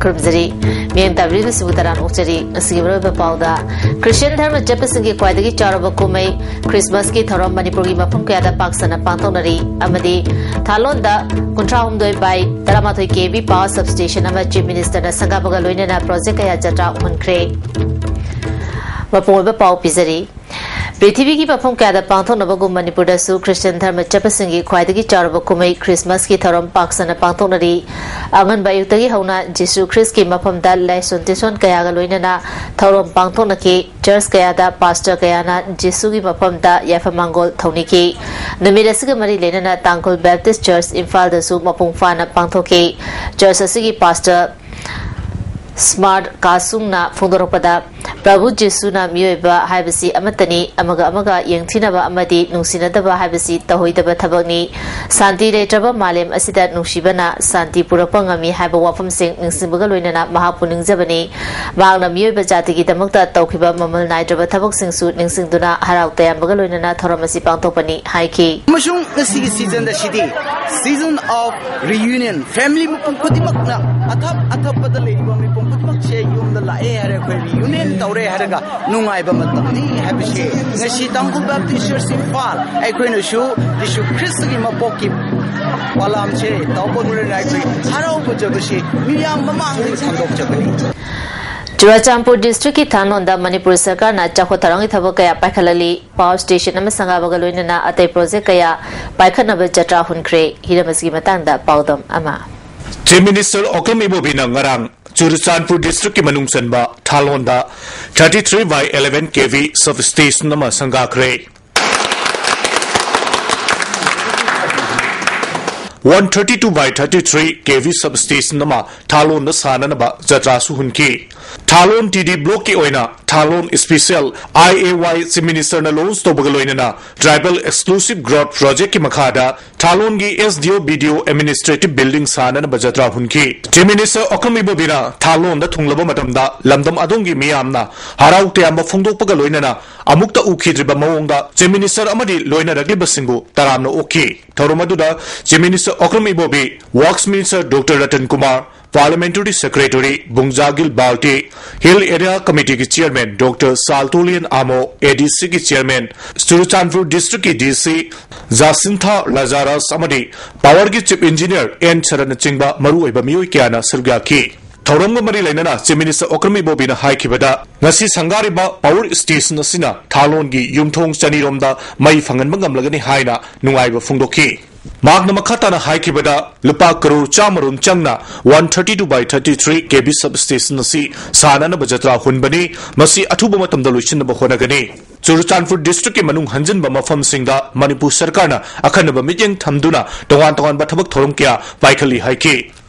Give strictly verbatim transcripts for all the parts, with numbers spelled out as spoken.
ꯈꯨꯔꯨꯝꯖꯔꯤ꯫ ꯃꯤꯠꯌꯦꯡ ꯇꯥꯕꯤꯔꯤꯕꯁꯤꯡꯕꯨ ꯇꯔꯥꯝꯅ ꯑꯣꯛꯆꯔꯤ꯫ ꯉꯁꯤꯒꯤ ꯃꯔꯨꯑꯣꯏꯕ ꯄꯥꯎꯗ, ꯈ꯭ꯔꯤꯁꯇꯤꯌꯥꯟ ꯙꯔꯃ ꯆꯠꯄꯁꯤꯡꯒꯤ ꯈ꯭ꯋꯥꯏꯗꯒꯤ ꯆꯥꯎꯔꯕ ꯀꯨꯝꯍꯩ ꯈ꯭ꯔꯤꯁꯃꯥꯁꯀꯤ ꯊꯧꯔꯝ ꯃꯅꯤꯄꯨꯔꯒꯤ ꯃꯐꯝ ꯀꯌꯥꯗ ꯄꯥꯛ ꯁꯟꯅ ꯄꯥꯡꯊꯣꯛꯅꯔꯤ ꯑꯃꯗꯤ ꯊꯥꯂꯣꯟꯗ ꯀꯨꯟꯊ꯭ꯔꯥꯍꯨꯝꯗꯣꯏ by ꯇꯔꯥꯃꯥꯊꯣꯏ KV power substation ꯑꯃ Chief Minister ꯅ ꯁꯪꯒꯥꯕꯒ ꯂꯣꯏꯅꯅ project ꯀꯌꯥ ꯖꯇ꯭ꯔꯥ ꯎꯍꯟꯈ꯭ꯔꯦ꯫ ꯃꯄꯨꯡ ꯑꯣꯏꯕ ꯄꯥꯎ ꯄꯤꯖꯔꯤ꯫ ꯄ꯭ꯔꯤꯊꯤꯕꯤꯒꯤ ꯃꯐꯝ ꯀꯌꯥꯗ ꯄꯥꯡꯊꯣꯛꯅꯕꯒꯨꯝ ꯃꯅꯤꯄꯨꯔꯗꯁꯨ ꯈ꯭ꯔꯤꯁꯇꯤꯌꯥꯟ ꯙꯔꯃ ꯆꯠꯄꯁꯤꯡꯒꯤ ꯈ꯭ꯋꯥꯏꯗꯒꯤ ꯆꯥꯎꯔꯕ ꯀꯨꯝꯍꯩ ꯈ꯭ꯔꯤꯁꯃꯥꯁꯀꯤ ꯊꯧꯔꯝ ꯄꯥꯛ ꯁꯟꯅ ꯄꯥꯡꯊꯣꯛꯅꯔꯤ꯫ ꯑꯉꯟꯕ ꯑꯌꯨꯛꯇꯒꯤ ꯍꯧꯅ ꯖꯤꯁꯨ ꯈ꯭ꯔꯤꯁꯀꯤ ꯃꯐꯝꯗ ꯂꯥꯏꯁꯣꯟ ꯇꯤꯟꯁꯣꯟ ꯀꯌꯥꯒ ꯂꯣꯏꯅꯅ ꯊꯧꯔꯝ ꯄꯥꯡꯊꯣꯛꯅꯈꯤ꯫ ꯆꯔꯆ ꯀꯌꯥꯗ ꯄꯥꯁꯇꯔ ꯀꯌꯥꯅ ꯖꯤꯁꯨꯒꯤ ꯃꯐꯝꯗ ꯌꯥꯏꯐ ꯃꯪꯒꯣꯜ ꯊꯧꯅꯤꯈꯤ꯫ ꯅꯨꯃꯤꯠ ꯑꯁꯤꯒ ꯃꯔꯤ ꯂꯩꯅꯅ ꯇꯥꯡꯈꯨꯜ ꯕꯦꯞꯇꯤꯁ ꯆꯔꯆ ꯏꯝꯐꯥꯜꯗꯁꯨ ꯃꯄꯨꯡ ꯐꯥꯅ ꯄꯥꯡꯊꯣꯛꯈꯤ꯫ ꯆꯔꯆ ꯑꯁꯤꯒꯤ ꯄꯥꯁꯇꯔ ꯁ꯭ꯃꯥꯔꯠ ꯀꯥꯁꯨꯡꯅ ꯐꯣꯡꯗꯣꯔꯛꯄꯗ, ꯄ꯭ꯔꯚꯨ ꯖꯤꯁꯨꯅ ꯃꯤꯑꯣꯏꯕ ꯍꯥꯏꯕꯁꯤ ꯑꯃꯠꯇꯅꯤ, ꯑꯃꯒ ꯑꯃꯒ ꯌꯦꯡꯊꯤꯅꯕ ꯑꯃꯗꯤ ꯅꯨꯡꯁꯤꯅꯗꯕ ꯍꯥꯏꯕꯁꯤ ꯇꯧꯍꯩꯗꯕ ꯊꯕꯛꯅꯤ꯫ ꯁꯥꯟꯇꯤ ꯂꯩꯇ꯭ꯔꯕ ꯃꯥꯂꯦꯝ ꯑꯁꯤꯗ ꯅꯨꯡꯁꯤꯕꯅ ꯁꯥꯟꯇꯤ ꯄꯨꯔꯛꯄ ꯉꯝꯃꯤ ꯍꯥꯏꯕ ꯋꯥꯐꯝꯁꯤꯡ ꯅꯤꯡꯁꯤꯡꯕꯒ ꯂꯣꯏꯅꯅ ꯃꯍꯥꯛꯄꯨ ꯅꯤꯡꯖꯕꯅꯤ꯫ ꯃꯍꯥꯛꯅ ꯃꯤꯑꯣꯏꯕ ꯖꯥꯇꯤꯒꯤꯗꯃꯛꯇ ꯇꯧꯈꯤꯕ ꯃꯃꯜ ꯅꯥꯏꯗ꯭ꯔꯕ ꯊꯕꯛꯁꯤꯡꯁꯨ ꯅꯤꯡꯁꯤꯡꯗꯨꯅ ꯍꯔꯥꯎ ꯇꯌꯥꯝꯕꯒ ꯂꯣꯏꯅꯅ ꯊꯧꯔꯝ ꯑꯁꯤ ꯄꯥꯡꯊꯣꯛꯄꯅꯤ ꯍꯥꯏꯈꯤ꯫ ꯑꯃꯁꯨꯡ ꯉꯁꯤꯒꯤ season ꯑꯁꯤꯗꯤ season of reunion, family ꯃꯤꯄꯨꯝ ꯈꯨꯗꯤꯡꯃꯛꯅ, ꯑꯊꯞ ꯑꯊꯞꯄꯗ ꯂꯩꯔꯤꯕ ꯃꯤꯄꯨꯝ ꯈꯨꯗꯤꯡꯃꯛꯁꯦ ꯌꯨꯝꯗ ꯂꯥꯛꯑꯦ ꯍꯥꯏꯔꯦ, ꯑꯩꯈꯣꯏ reunion ꯇꯧꯔꯦ ꯍꯥꯏꯔꯒ ꯅꯨꯡꯉꯥꯏꯕ ꯃꯇꯝꯅꯤ ꯍꯥꯏꯕꯁꯦ ꯉꯁꯤ ꯇꯥꯡꯈꯨꯜ ꯕꯦꯞꯇꯤꯁ ꯆꯔꯆ ꯏꯝꯐꯥꯜ ꯑꯩꯈꯣꯏꯅꯁꯨ ꯖꯤꯁꯨ ꯈ꯭ꯔꯤꯁꯇꯒꯤ ꯃꯄꯣꯛꯀꯤ ꯄꯣꯂꯥꯝꯁꯦ ꯇꯧꯕ ꯂꯣꯏꯅꯅ ꯑꯩꯈꯣꯏ ꯍꯔꯥꯎꯕ ꯖꯒꯣꯏꯁꯦ ꯃꯤꯌꯥꯝ ꯃꯃꯥꯡꯗ ꯁꯟꯗꯣꯛꯆꯕꯅꯤ꯫ ꯆꯨꯔꯥꯆꯥꯟꯄꯨꯔ district ꯀꯤ ꯊꯥꯟꯂꯣꯟꯗ ꯃꯅꯤꯄꯨꯔ ꯁꯔꯀꯥꯔꯅ ꯆꯥꯎꯈꯠ ꯊꯧꯔꯥꯡꯒꯤ ꯊꯕꯛ ꯀꯌꯥ ꯄꯥꯏꯈꯠꯂꯛꯂꯤ꯫ Power station ꯑꯃ ꯁꯪꯒꯥꯕꯒ ꯂꯣꯏꯅꯅ ꯑꯇꯩ project ꯀꯌꯥ ꯄꯥꯏꯈꯠꯅꯕ ꯖꯇ꯭ꯔꯥ ꯍꯨꯟꯈ꯭ꯔꯦ꯫ ꯍꯤꯔꯝ ꯑꯁꯤꯒꯤ ꯃꯇꯥꯡꯗ ꯄꯥꯎꯗꯝ ꯑꯃ꯫ Chief Minister ꯑꯣꯀꯝ ꯏꯕꯣꯕꯤꯅ ꯉꯔꯥꯡ ꯆꯨꯔꯆꯥꯟꯄꯨꯔ district ꯀꯤ ꯃꯅꯨꯡ ꯆꯟꯕ ꯊꯥꯂꯣꯟꯗ thirty three by eleven KV substation ꯑꯃ ꯁꯪꯒꯥꯈ꯭ꯔꯦ꯫ One thirty two by thirty three KV substation ꯑꯃ ꯊꯥꯂꯣꯟꯗ ꯁꯥꯅꯅꯕ ꯖꯇ꯭ꯔꯥꯁꯨ ꯍꯨꯟꯈꯤ꯫ ꯊꯥꯂꯣꯟ TD block ꯀꯤ ꯑꯣꯏꯅ ꯊꯥꯂꯣꯟ special IAY Chief Minister ꯅ launch ꯇꯧꯕꯒ ꯂꯣꯏꯅꯅ Tribal Exclusive Growth Project ꯀꯤ ꯃꯈꯥꯗ ꯊꯥꯂꯣꯟꯒꯤ SDO BDO administrative building ꯁꯥꯅꯅꯕ ꯖꯇ꯭ꯔꯥ ꯍꯨꯟꯈꯤ꯫ Chief Minister ꯑꯣꯀꯝ ꯏꯕꯣꯕꯤꯅ ꯊꯥꯂꯣꯟꯗ ꯊꯨꯡꯂꯕ ꯃꯇꯝꯗ ꯂꯝꯗꯝ ꯑꯗꯣꯝꯒꯤ ꯃꯤꯌꯥꯝꯅ ꯍꯔꯥꯎ ꯇꯌꯥꯝꯕ ꯐꯣꯡꯗꯣꯛꯄꯒ ꯂꯣꯏꯅꯅ ꯑꯃꯨꯛꯇ ꯎꯈꯤꯗ꯭ꯔꯤꯕ ꯃꯑꯣꯡꯗ Chief Minister ꯑꯃꯗꯤ ꯂꯣꯏꯅꯔꯛꯂꯤꯕꯁꯤꯡꯕꯨ ꯇꯔꯥꯝꯅ ꯑꯣꯛꯈꯤ꯫ ꯊꯧꯔꯝ ꯑꯗꯨꯗ Chief Minister ꯑꯣꯀ꯭ꯔꯝ ꯏꯕꯣꯕꯤ, Works Minister Doctor Ratan Kumar, Parliamentary Secretary ꯕꯨꯡꯖꯥꯒꯤꯜ Valte, Hill Area Committee ꯒꯤ Chairman Doctor ꯁꯥꯜꯇꯣꯂꯤꯌꯟ ꯑꯥꯃꯣ, A D C ꯒꯤ Chairman, ꯆꯨꯔꯆꯥꯟꯄꯨꯔ District ꯀꯤ D C ꯖꯥꯁꯤꯟꯊꯥ ꯂꯥꯖꯥꯔꯁ ꯑꯃꯗꯤ Power ꯒꯤ Chief Engineer ꯑꯦꯟ ꯁꯔꯠꯅꯆꯤꯡꯕ ꯃꯔꯨꯑꯣꯏꯕ ꯃꯤꯑꯣꯏ ꯀꯌꯥꯅ ꯁꯔꯨꯛ ꯌꯥꯈꯤ꯫ ꯊꯧꯔꯝꯒ ꯃꯔꯤ ꯂꯩꯅꯅ Chief Minister ꯑꯣꯀ꯭ꯔꯝ ꯏꯕꯣꯕꯤꯅ ꯍꯥꯏꯈꯤꯕꯗ, ꯉꯁꯤ ꯁꯪꯒꯥꯔꯤꯕ Power Station ꯑꯁꯤꯅ ꯊꯥꯂꯣꯟꯒꯤ ꯌꯨꯝꯊꯣꯡ ꯆꯅꯤꯔꯣꯝꯗ ꯃꯩ ꯐꯪꯍꯟꯕ ꯉꯝꯂꯒꯅꯤ ꯍꯥꯏꯅ ꯅꯨꯡꯉꯥꯏꯕ ꯐꯣꯡꯗꯣꯛꯈꯤ꯫ ꯃꯍꯥꯛꯅ ꯃꯈꯥ ꯇꯥꯅ ꯍꯥꯏꯈꯤꯕꯗ, ꯂꯨꯄꯥ ꯀꯔꯣꯔ ꯆꯥꯝꯃ ꯔꯣꯝ ꯆꯪꯅ one thirty-two by thirty-three K V substation ꯑꯁꯤ ꯁꯥꯅꯅꯕ ꯖꯇ꯭ꯔꯥ ꯍꯨꯟꯕꯅꯤ꯫ ꯃꯁꯤ ꯑꯊꯨꯕ ꯃꯇꯝꯗ ꯂꯣꯏꯁꯤꯟꯅꯕ ꯍꯣꯠꯅꯒꯅꯤ꯫ ꯆꯨꯔꯆꯥꯟꯄꯨꯔ District ꯀꯤ ꯃꯅꯨꯡ ꯍꯟꯖꯤꯟꯕ ꯃꯐꯝꯁꯤꯡꯗ ꯃꯅꯤꯄꯨꯔ ꯁꯔꯀꯥꯔꯅ ꯑꯈꯟꯅꯕ ꯃꯤꯠꯌꯦꯡ ꯊꯝꯗꯨꯅ ꯇꯣꯉꯥꯟ ꯇꯣꯉꯥꯟꯕ ꯊꯕꯛ ꯊꯧꯔꯝ ꯀꯌꯥ ꯄꯥꯏꯈꯠꯂꯤ ꯍꯥꯏꯈꯤ꯫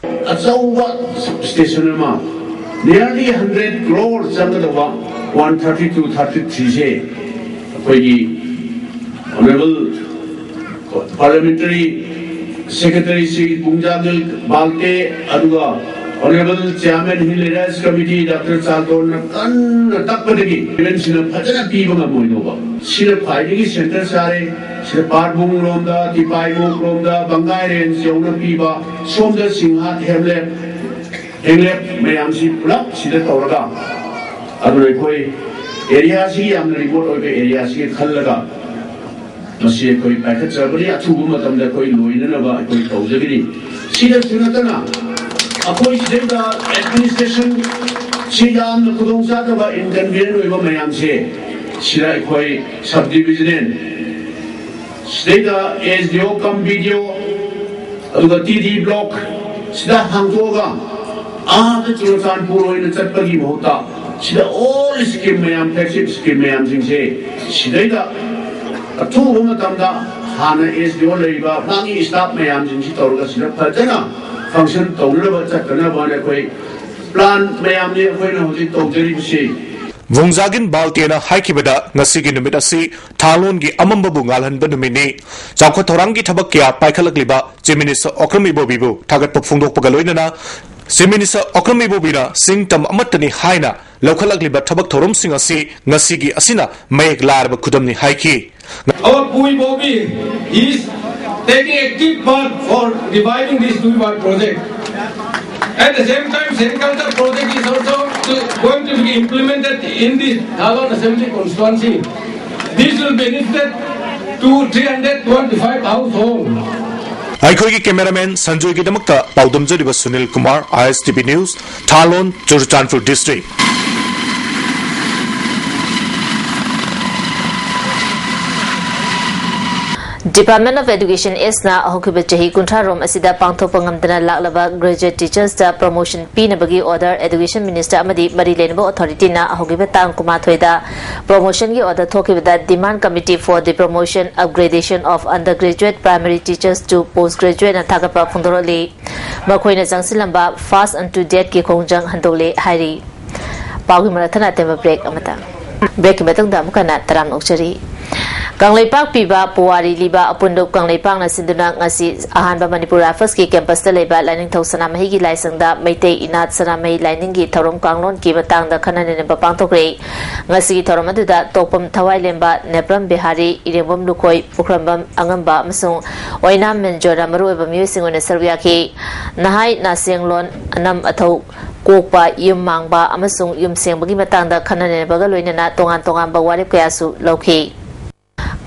ꯑꯆꯧꯕ substation ꯑꯃ, nearly hundred crore ꯆꯪꯒꯗꯧꯕ, one thirty-two thirty-three ꯁꯦ ꯑꯩꯈꯣꯏꯒꯤ Honourable Parliamentary Secretary Shri ꯄꯨꯡꯖꯥꯒꯤꯜ Valte, ꯑꯗꯨꯒ Honourable Chairman Hill Areas Committee Doctor ꯆꯥꯜꯇꯣꯟꯅ ꯀꯟꯅ ꯇꯛꯄꯗꯒꯤ ꯄꯦꯃꯦꯟꯁꯤꯅ ꯐꯖꯅ ꯄꯤꯕ ꯉꯝꯃꯣꯏꯗꯧꯕ꯫ ꯁꯤꯅ ꯈ꯭ꯋꯥꯏꯗꯒꯤ centre ꯆꯥꯔꯦ꯫ ꯁꯤꯗ ꯄꯥꯔꯕꯨꯡ ꯂꯣꯝꯗ, ꯇꯤꯄꯥꯏꯃꯣꯛ ꯂꯣꯝꯗ, ꯕꯪꯒꯥꯏ range ꯌꯧꯅ ꯄꯤꯕ, ꯁꯣꯝꯗ ꯁꯤꯡꯍꯥꯠ, ꯍꯦꯝꯂꯦꯞ, ꯍꯦꯝꯂꯦꯞ ꯃꯌꯥꯝꯁꯤ ꯄꯨꯂꯞ ꯁꯤꯗ ꯇꯧꯔꯒ, ꯑꯗꯨꯅ ꯑꯩꯈꯣꯏ area ꯁꯤ ꯌꯥꯝꯅ remote ꯑꯣꯏꯕ area ꯁꯤꯒꯤ ꯈꯜꯂꯒ ꯃꯁꯤ ꯑꯩꯈꯣꯏ ꯄꯥꯏꯈꯠꯆꯕꯅꯤ꯫ ꯑꯊꯨꯕ ꯃꯇꯝꯗ ꯑꯩꯈꯣꯏ ꯂꯣꯏꯅꯅꯕ ꯑꯩꯈꯣꯏ ꯇꯧꯖꯒꯅꯤ꯫ ꯁꯤꯗꯁꯨ ꯅꯠꯇꯅ ꯑꯩꯈꯣꯏ ꯁꯤꯗꯩꯗ administration ꯁꯤ ꯌꯥꯝꯅ ꯈꯨꯗꯣꯡꯆꯥꯗꯕ, inconvenient ꯑꯣꯏꯕ ꯃꯌꯥꯝꯁꯦ ꯁꯤꯗ ꯑꯩꯈꯣꯏ sub divisional, ꯁꯤꯗꯩꯗ S D O cum B D O, ꯑꯗꯨꯒ T D block ꯁꯤꯗ ꯍꯥꯡꯗꯣꯛꯑꯒ ꯑꯥꯗ ꯆꯨꯔꯆꯥꯟꯄꯨꯔ ꯑꯣꯏꯅ ꯆꯠꯄꯒꯤ ꯃꯍꯨꯠꯇ ꯁꯤꯗ all scheme ꯃꯌꯥꯝ, flagship scheme ꯃꯌꯥꯝꯁꯤꯡꯁꯦ ꯁꯤꯗꯩꯗ ꯑꯊꯨꯕ ꯃꯇꯝꯗ ꯍꯥꯟꯅ S D O ꯂꯩꯔꯤꯕ ꯃꯥꯒꯤ staff ꯃꯌꯥꯝꯁꯤꯡꯁꯤ ꯇꯧꯔꯒ ꯁꯤꯗ ꯐꯖꯅ function ꯇꯧꯅꯅꯕ ꯆꯠꯇꯅꯕꯅ ꯑꯩꯈꯣꯏ plan ꯃꯌꯥꯝꯅꯤ ꯑꯩꯈꯣꯏꯅ ꯍꯧꯖꯤꯛ ꯇꯧꯖꯔꯤꯕꯁꯤ꯫ ꯚꯨꯡꯖꯥꯒꯤꯟ ꯕꯥꯜꯇꯦꯅ ꯍꯥꯏꯈꯤꯕꯗ, ꯉꯁꯤꯒꯤ ꯅꯨꯃꯤꯠ ꯑꯁꯤ ꯊꯥꯂꯣꯟꯒꯤ ꯑꯃꯝꯕꯕꯨ ꯉꯥꯜꯍꯟꯕ ꯅꯨꯃꯤꯠꯅꯤ꯫ ꯆꯥꯎꯈꯠ ꯊꯧꯔꯥꯡꯒꯤ ꯊꯕꯛ ꯀꯌꯥ ꯄꯥꯏꯈꯠꯂꯛꯂꯤꯕ Chief Minister ꯑꯣꯀ꯭ꯔꯝ ꯏꯕꯣꯕꯤꯕꯨ ꯊꯥꯒꯠꯄ ꯐꯣꯡꯗꯣꯛꯄꯒ ꯂꯣꯏꯅꯅ, Chief Minister ꯑꯣꯀ꯭ꯔꯝ ꯏꯕꯣꯕꯤꯅ ꯁꯤꯡꯇꯝ ꯑꯃꯠꯇꯅꯤ ꯍꯥꯏꯅ ꯂꯧꯈꯠꯂꯛꯂꯤꯕ ꯊꯕꯛ ꯊꯧꯔꯝꯁꯤꯡ ꯑꯁꯤ ꯉꯁꯤꯒꯤ ꯑꯁꯤꯅ ꯃꯌꯦꯛ ꯂꯥꯔꯕ ꯈꯨꯗꯝꯅꯤ ꯍꯥꯏꯈꯤ꯫ Our Pu Ibobi is taking active part for reviving this Tuibai project. At the same time, Senkalta project is also to, going to be implemented in the Thalon Assembly constituency. This will benefit to three hundred twenty-five households. ꯑꯩꯈꯣꯏꯒꯤ cameraman ꯁꯟꯖꯣꯏꯒꯤꯗꯃꯛꯇ ꯄꯥꯎꯗꯝꯖꯔꯤꯕ Sunil Kumar, ISTV News, Thalon, Churachandpur district. Department of Education, ACEna ꯍꯧꯈꯤꯕ ꯆꯍꯤ ꯀꯨꯟꯊ꯭ꯔꯥ ꯔꯣꯝ ꯑꯁꯤꯗ ꯄꯥꯡꯊꯣꯛꯄ ꯉꯝꯗꯅ ꯂꯥꯛꯂꯕ graduate teachersꯇ promotion ꯄꯤꯅꯕꯒꯤ order Education Minister ꯑꯃꯗꯤ ꯃꯔꯤ ꯂꯩꯅꯕ authorityꯅ ꯍꯧꯈꯤꯕ ꯇꯥꯡ ꯀꯨꯟꯃꯥꯊꯣꯏꯗ promotionꯒꯤ order ꯊꯣꯛꯈꯤꯕꯗ Demand Committee for the Promotion Upgradation of Undergraduate Primary Teachers to Postgraduateꯅ ꯊꯥꯒꯠꯄ ꯐꯣꯡꯗꯣꯔꯛꯂꯤ꯫ ꯃꯈꯣꯏꯅ ꯆꯪꯁꯤꯜꯂꯝꯕ first unto deathꯀꯤ ꯈꯣꯡꯖꯪ ꯍꯟꯗꯣꯛꯂꯦ ꯍꯥꯏꯔꯤ꯫ ꯄꯥꯎꯒꯤ ꯃꯔꯛ ꯊꯠꯅ ꯑꯇꯦꯟꯕ break ꯑꯃꯇ꯫ Breakꯀꯤ ꯃꯇꯨꯡꯗ ꯑꯃꯨꯛ ꯍꯟꯅ ꯇꯔꯥꯝꯅ ꯑꯣꯛꯆꯔꯤ꯫ ꯀꯪꯂꯩꯄꯥꯛ ꯄꯤꯕ ꯄꯨꯋꯥꯔꯤ ꯂꯤꯕ ꯑꯄꯨꯟꯗꯨꯞ ꯀꯪꯂꯩꯄꯥꯛꯅ ꯁꯤꯟꯗꯨꯅ ꯉꯁꯤ ꯑꯍꯥꯟꯕ Manipur Riflesꯀꯤ campusꯇ ꯂꯩꯕ ꯂꯥꯏꯅꯤꯡꯊꯧ ꯁꯅꯥꯃꯍꯤꯒꯤ ꯂꯥꯏꯁꯪꯗ ꯃꯩꯇꯩ ꯏꯅꯥꯠ ꯁꯅꯥꯃꯍꯤ ꯂꯥꯏꯅꯤꯡꯒꯤ ꯊꯧꯔꯝ ꯀꯥꯡꯂꯣꯟꯒꯤ ꯃꯇꯥꯡꯗ ꯈꯟꯅ ꯅꯩꯅꯕ ꯄꯥꯡꯊꯣꯛꯈ꯭ꯔꯦ꯫ ꯉꯁꯤꯒꯤ ꯊꯧꯔꯝ ꯑꯗꯨꯗ ꯇꯣꯛꯄꯝ ꯊꯋꯥꯏꯂꯦꯝꯕ, ꯅꯦꯄ꯭ꯔꯝ ꯕꯤꯍꯥꯔꯤ, ꯏꯔꯦꯡꯕꯝ ꯂꯨꯈꯣꯏ, ꯄꯨꯈ꯭ꯔꯝꯕꯝ ꯑꯉꯝꯕ ꯑꯃꯁꯨꯡ ꯑꯣꯏꯅꯥꯝ ꯃꯦꯟꯖꯣꯔꯅ ꯃꯔꯨꯑꯣꯏꯕ ꯃꯤꯑꯣꯏꯁꯤꯡ ꯑꯣꯏꯅ ꯁꯔꯨꯛ ꯌꯥꯈꯤ꯫ ꯅꯍꯥꯏ ꯅꯥꯁꯦꯡꯂꯣꯟ ꯑꯅꯝ ꯑꯊꯧ ꯀꯣꯛꯄ, ꯌꯨꯝ ꯃꯥꯡꯕ ꯑꯃꯁꯨꯡ ꯌꯨꯝ ꯁꯦꯡꯕꯒꯤ ꯃꯇꯥꯡꯗ ꯈꯟꯅ ꯅꯩꯅꯕꯒ ꯂꯣꯏꯅꯅ ꯇꯣꯉꯥꯟ ꯇꯣꯉꯥꯟꯕ ꯋꯥꯔꯦꯞ ꯀꯌꯥꯁꯨ ꯂꯧꯈꯤ꯫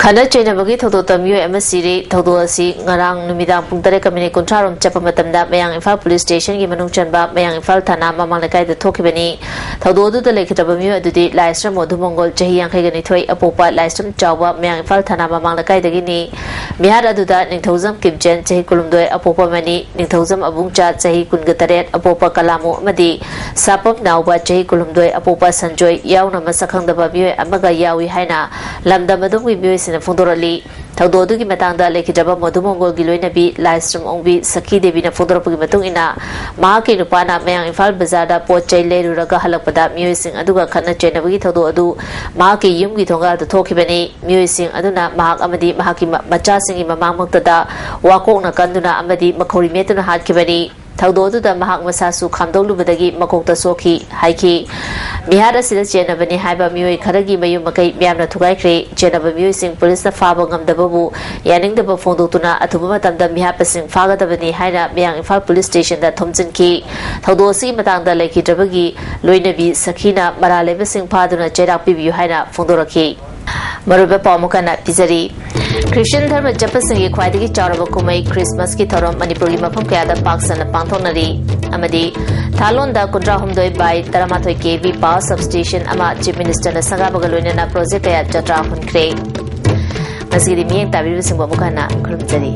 ꯈꯠꯅ ꯆꯩꯅꯕꯒꯤ ꯊꯧꯗꯣꯛꯇ ꯃꯤꯑꯣꯏ ꯑꯃ ꯁꯤꯔꯦ꯫ ꯊꯧꯗꯣꯛ ꯑꯁꯤ ꯉꯔꯥꯡ ꯅꯨꯃꯤꯗꯥꯡ ꯄꯨꯡ ꯇꯔꯦꯠꯀ ꯃꯤꯅꯤꯠ ꯀꯨꯟꯊ꯭ꯔꯥ ꯔꯣꯝ ꯆꯠꯄ ꯃꯇꯝꯗ ꯃꯌꯥꯡ ꯏꯝꯐꯥꯜ ꯄꯨꯂꯤꯁ ꯁ꯭ꯇꯦꯁꯟꯒꯤ ꯃꯅꯨꯡ ꯆꯟꯕ ꯃꯌꯥꯡ ꯏꯝꯐꯥꯜ ꯊꯥꯅꯥ ꯃꯃꯥꯡ ꯂꯩꯀꯥꯏꯗ ꯊꯣꯛꯈꯤꯕꯅꯤ꯫ ꯊꯧꯗꯣꯛ ꯑꯗꯨꯗ ꯂꯩꯈꯤꯗ꯭ꯔꯕ ꯃꯤꯑꯣꯏ ꯑꯗꯨꯗꯤ ꯂꯥꯏꯁ꯭ꯔꯝ ꯃꯣꯙꯨ ꯃꯪꯒꯣꯜ, ꯆꯍꯤ ꯌꯥꯡꯈꯩꯒ ꯅꯤꯊꯣꯏ, ꯑꯄꯣꯛꯄ ꯂꯥꯏꯁ꯭ꯔꯝ ꯆꯥꯎꯕ, ꯃꯌꯥꯡ ꯏꯝꯐꯥꯜ ꯊꯥꯅꯥ ꯃꯃꯥꯡ ꯂꯩꯀꯥꯏꯗꯒꯤꯅꯤ꯫ ꯃꯤꯍꯥꯠ ꯑꯗꯨꯗ ꯅꯤꯡꯊꯧꯖꯝ ꯀꯤꯞꯖꯦꯟ, ꯆꯍꯤ ꯀꯨꯟꯍꯨꯝꯗꯣꯏ, ꯑꯄꯣꯛꯄ ꯑꯃꯅꯤ, ꯅꯤꯡꯊꯧꯖꯝ ꯑꯕꯨꯡꯆꯥ, ꯆꯍꯤ ꯀꯨꯟꯒ ꯇꯔꯦꯠ, ꯑꯄꯣꯛꯄ ꯀꯂꯥꯃꯨ ꯑꯃꯗꯤ ꯁꯥꯄꯝ ꯅꯥꯎꯕ, ꯆꯍꯤ ꯀꯨꯟꯍꯨꯝꯗꯣꯏ, ꯑꯄꯣꯛꯄ ꯁꯟꯖꯣꯏ ꯌꯥꯎꯅ ꯃꯁꯛ ꯈꯪꯗꯕ ꯃꯤꯑꯣꯏ ꯑꯃꯒ ꯌꯥꯎꯏ ꯍꯥꯏꯅ ꯂꯝꯗꯝ ꯑꯗꯨꯒꯤ ꯃꯤꯑꯣꯏꯁꯤꯡꯅ ꯐꯣꯡꯗꯣꯔꯛꯂꯤ꯫ ꯊꯧꯗꯣꯛ ꯑꯗꯨꯒꯤ ꯃꯇꯥꯡꯗ ꯂꯩꯈꯤꯗ꯭ꯔꯕ ꯃꯣꯙꯨ ꯃꯪꯒꯣꯜꯒꯤ ꯂꯣꯏꯅꯕꯤ ꯂꯥꯏꯁ꯭ꯔꯝ ꯑꯣꯡꯕꯤ ꯁꯈꯤ ꯗꯦꯕꯤꯅ ꯐꯣꯡꯗꯣꯔꯛꯄꯒꯤ ꯃꯇꯨꯡ ꯏꯟꯅ, ꯃꯍꯥꯛꯀꯤ ꯅꯨꯄꯥꯅ ꯃꯌꯥꯡ ꯏꯝꯐꯥꯜ ꯕꯖꯥꯔꯗ ꯄꯣꯠ ꯆꯩ ꯂꯩꯔꯨꯔꯒ ꯍꯜꯂꯛꯄꯗ ꯃꯤꯑꯣꯏꯁꯤꯡ ꯑꯗꯨꯒ ꯈꯠꯅ ꯆꯩꯅꯕꯒꯤ ꯊꯧꯗꯣꯛ ꯑꯗꯨ ꯃꯍꯥꯛꯀꯤ ꯌꯨꯝꯒꯤ ꯊꯣꯡꯒꯥꯜꯗ ꯊꯣꯛꯈꯤꯕꯅꯤ꯫ ꯃꯤꯑꯣꯏꯁꯤꯡ ꯑꯗꯨꯅ ꯃꯍꯥꯛ ꯑꯃꯗꯤ ꯃꯍꯥꯛꯀꯤ ꯃ-, ꯃꯆꯥꯁꯤꯡꯒꯤ ꯃꯃꯥꯡꯃꯛꯇꯗ ꯋꯥꯀꯣꯛꯅ ꯀꯟꯗꯨꯅ ꯑꯃꯗꯤ ꯃꯈꯧꯔꯤ ꯃꯦꯠꯇꯨꯅ ꯍꯥꯠꯈꯤꯕꯅꯤ꯫ ꯊꯧꯗꯣꯛ ꯑꯗꯨꯗ ꯃꯍꯥꯛ ꯃꯁꯥꯁꯨ ꯈꯥꯝꯗꯣꯛꯂꯨꯕꯗꯒꯤ ꯃꯀꯣꯛꯇ ꯁꯣꯛꯈꯤ ꯍꯥꯏꯈꯤ꯫ ꯃꯤꯍꯥꯠ ꯑꯁꯤꯗ ꯆꯦꯟꯅꯕꯅꯤ ꯍꯥꯏꯕ ꯃꯤꯑꯣꯏ ꯈꯔꯒꯤ ꯃꯌꯨꯝ ꯃꯀꯩ ꯃꯤꯌꯥꯝꯅ ꯊꯨꯒꯥꯏꯈ꯭ꯔꯦ꯫ ꯆꯦꯟꯅꯕ ꯃꯤꯑꯣꯏꯁꯤꯡ ꯄꯨꯂꯤꯁꯅ ꯐꯥꯕ ꯉꯝꯗꯕꯕꯨ ꯌꯥꯅꯤꯡꯗꯕ ꯐꯣꯡꯗꯣꯛꯇꯨꯅ ꯑꯊꯨꯕ ꯃꯇꯝꯗ ꯃꯤꯍꯥꯠꯄꯁꯤꯡ ꯐꯥꯒꯗꯕꯅꯤ ꯍꯥꯏꯅ ꯃꯌꯥꯡ ꯏꯝꯐꯥꯜ ꯄꯨꯂꯤꯁ ꯁ꯭ꯇꯦꯁꯟꯗ ꯊꯣꯝꯖꯤꯟꯈꯤ꯫ ꯊꯧꯗꯣꯛ ꯑꯁꯤꯒꯤ ꯃꯇꯥꯡꯗ ꯂꯩꯈꯤꯗ꯭ꯔꯕꯒꯤ ꯂꯣꯏꯅꯕꯤ ꯁꯈꯤꯅ ꯃꯔꯥꯜ ꯂꯩꯕꯁꯤꯡ ꯐꯥꯗꯨꯅ ꯆꯩꯔꯥꯛ ꯄꯤꯕꯤꯌꯨ ꯍꯥꯏꯅ ꯐꯣꯡꯗꯣꯔꯛꯈꯤ꯫ ꯃꯔꯨꯑꯣꯏꯕ ꯄꯥꯎ ꯑꯃꯨꯛ ꯍꯟꯅ ꯄꯤꯖꯔꯤ꯫ ꯈ꯭ꯔꯤꯁꯇꯤꯌꯟ ꯙꯔꯃ ꯆꯠꯄꯁꯤꯡꯒꯤ ꯈ꯭ꯋꯥꯏꯗꯒꯤ ꯆꯥꯎꯔꯕ ꯀꯨꯝꯍꯩ ꯈ꯭ꯔꯤꯁꯃꯥꯁꯀꯤ ꯊꯧꯔꯝ ꯃꯅꯤꯄꯨꯔꯒꯤ ꯃꯐꯝ ꯀꯌꯥꯗ ꯄꯥꯛ ꯁꯟꯅ ꯄꯥꯡꯊꯣꯛꯅꯔꯤ꯫ ꯑꯃꯗꯤ ꯊꯥꯂꯣꯟꯗ ꯀꯨꯟꯊ꯭ꯔꯥ ꯍꯨꯝꯗꯣꯏ by ꯇꯔꯥꯃꯥꯊꯣꯏ KV power substation ꯑꯃ Chief Minister ꯅ ꯁꯪꯒꯥꯕꯒ ꯂꯣꯏꯅꯅ project ꯀꯌꯥ ꯖꯇ꯭ꯔꯥ ꯍꯨꯟꯈ꯭ꯔꯦ꯫ ꯉꯁꯤꯒꯤꯗꯤ ꯃꯤꯠꯌꯦꯡ ꯇꯥꯕꯤꯔꯤꯕꯁꯤꯡꯕꯨ ꯑꯃꯨꯛ ꯍꯟꯅ ꯈꯨꯔꯨꯝꯖꯔꯤ꯫